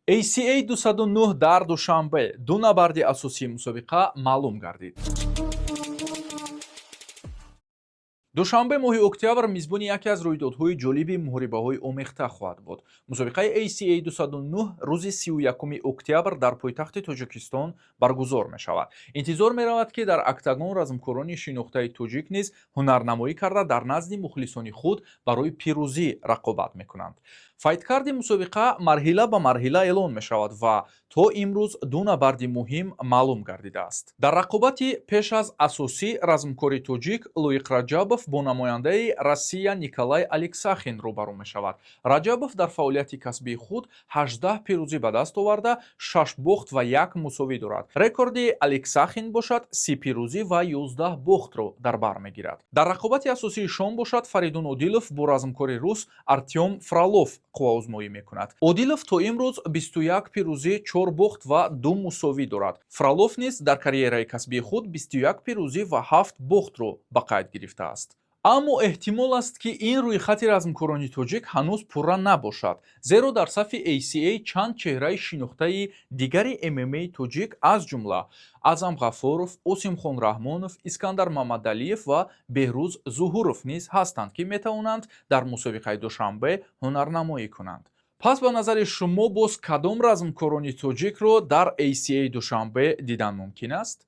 ACA 209 дар Душанбе: ду набарди асосии мусобиқа маълум гардид. Душанбе, моҳи октябр, мизбони яке аз рӯйдодҳои ҷолиби муҳорибаҳои омехта хоҳад буд. Мусобиқаи ACA 209 рӯзи 31 октябр дар пойтахти Тоҷикистон баргузор мешавад. Интизор меравад, ки дар октагон размкорони шинохтаи тоҷик низ ҳунарнамоӣ карда, дар назди мухлисони худ барои пирӯзӣ рақобат мекунанд. Файткарди мусобиқа марҳила ба марҳила эълон мешавад ва то имрӯз ду набарди муҳим маълум гардидааст. Дар рақобати пеш аз асосӣ размкори тоҷик Лоиқ Раҷабов бо намояндаи Россия Николай Алексахин рӯбарӯ мешавад. Раҷабов дар фаъолияти касбии худ 18 пирӯзӣ ба даст оварда, 6 бохт ва як мусовӣ дорад. Рекорди Алексахин бошад, 30 пирӯзӣ ва 11 бохтро дар бар мегирад. Дар рақобати асосии шом бошад, Фаридун Одилов бо размкори рус Артём Фролов қувваозмоӣ мекунад. Одилов то имрӯз 21 пирӯзӣ, 4 бохт ва ду мусовӣ дорад. Фролов низ дар карьераи касбии худ 21 пирӯзӣ ва 7 бохтро ба қайд гирифтааст. Аммо эҳтимол аст, ки ин рӯйхати размкорони тоҷик ҳанӯз пурра набошад, зеро дар сафи ACA чанд чеҳраи шинохтаи дигари ММА тоҷик, аз ҷумла Аъзам Ғафуров, Осимхон Раҳмонов, Искандар Мамадалиев ва Беҳрӯз Зуҳуров низ ҳастанд, ки метавонанд дар мусобиқаи Душанбе ҳунарнамоӣ кунанд. Пас ба назари шумо, боз кадом размкорони тоҷикро дар ACA Душанбе дидан мумкин аст?